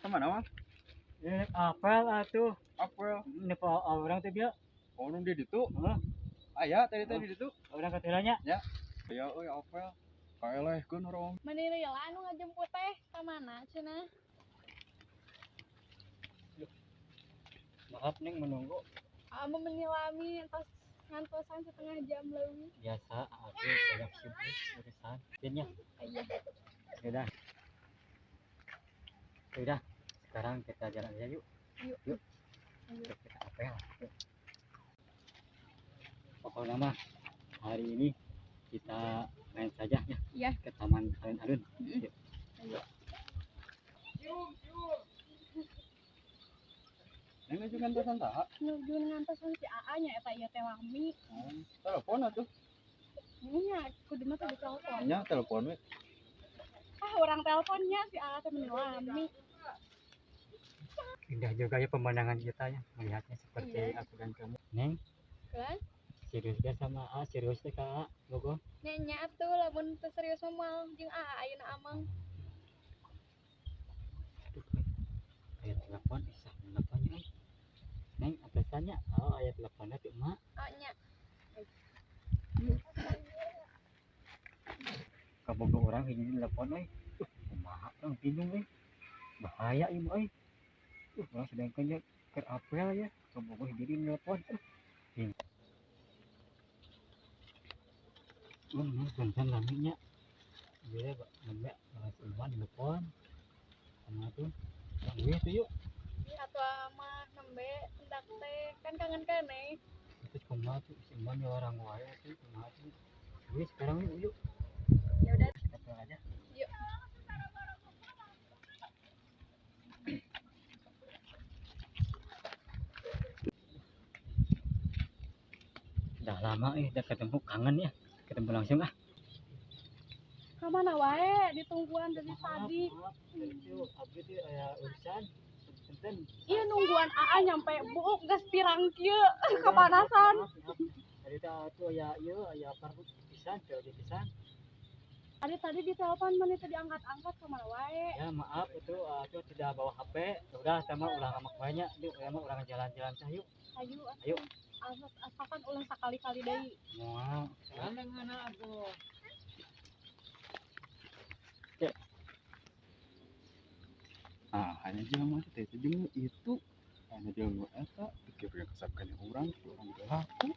Kemana, Mang? Apel atuh. Apel. Ini pak orang teh bieu. Oh, nu di ditu. Heeh. Aya tadi teh di ditu. Urang katelanya. Ya. Aya euy apel. Kaelehkeun urang. Meni lila anu ngajemput teh ka mana cenah? Maaf Neng menunggu. Ah, menilami entos ngantosan setengah jam leuwih. Biasa aku banyak sibuk urusan. Ini ya. Iya. Sudah. Sudah. Sekarang kita jalan aja yuk. Yuk. Yuk. Yuk. Kita apel. Yuk. Pokoknya mah hari ini kita main saja ya. Iya. Ke taman alun-alun. Yuk. Ayo. Neng nuju ngantosan saha? Nuju ngantosan si AA nya eta ieu teh lami. Oh, telepon atuh. Nya kudu mah teh ditelepon. Nya telepon we. Ah, urang teleponnya si AA teh meni lami. Indah juga ya pemandangan kita ya, melihatnya seperti Iya. aku dan kamu. Neng, Kan? serius gak sama A? Serius deh Kak A, Bogo. Nya nya atuh lamun teu serius mah moal jeung AA ayeuna amang. Aduh, aya telepon, isah teleponnya. Neng, atasannya, oh aya teleponnya tuh emak. Oh nya. Kabogo orang hiji telepon euy. Kumaha urang bingung euy. Bahaya ieu mah euy. Urang sedangkan nya keur apel ya, kabogo hiji telepon. Bingung. Neng punten lami nya. Ieu nembe bahas iman telepon. Sama tuh. Urang we tuh yuk. Ih atuh mah nembe hendak teh kan kangen keneh. Terus kumaha tuh si Iman orang wae tuh kumaha tuh. Wih, sekarang yuk yuk. Ya udah. Kita pulang aja. Yuk. Udah lama udah ketemu, kangen ya. Ketemu langsung ah. Ka mana wae ditungguan dari tadi. Maaf, itu abdi teh aya urusan. Punten. Iya nungguan AA nyampe buuk geus pirang kieu kepanasan. Tadi teh atuh aya ieu aya parbu pisan, teu pisan. Tadi tadi di telepon mana teu diangkat-angkat ka mana wae. Ya maaf itu itu tidak bawa HP. Udah sama ulah ngamak banyak. Yuk, ya mah urang jalan-jalan cah yuk. Ayo Ayo. Asas asakan ulah sakali-kali deui. Moal. Mana atuh? Ah, hanya jelema teh teh jeung itu. Hanya jelema eta pikir kasapkeun urang, urang teh laku.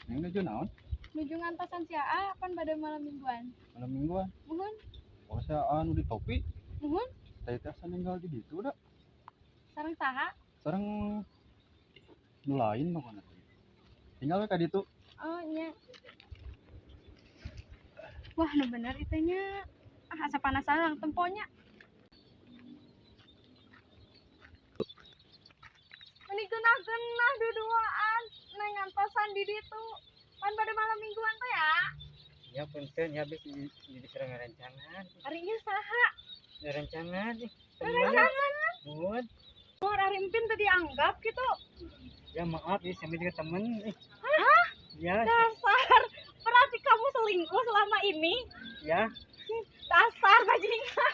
Neng nuju naon? Nuju ngantosan si AA pan bade malam mingguan. Malam mingguan. Muhun, Oh, saya anu di topi. muhun Tadi teh asa ninggal di ditu da. sareng saha? Sareng nu lain pokona. Tinggal we ka ditu. Oh nya. Wah, nu bener itu nya. Ah, asa panasan lang temponya. Meni geunah-geunah duduaan neng ngantosan di ditu. Pan bade malam mingguan teh ya. Ya punten ya habis di serang rencangan. Ari ieu saha? Rencangan ih. Rencangan. Muhun. Oh, ari empin teu dianggap gitu. Ya maaf ya sama juga temen. Hah? Ya. Dasar. Berarti kamu selingkuh selama ini? Ya. Dasar bajingan.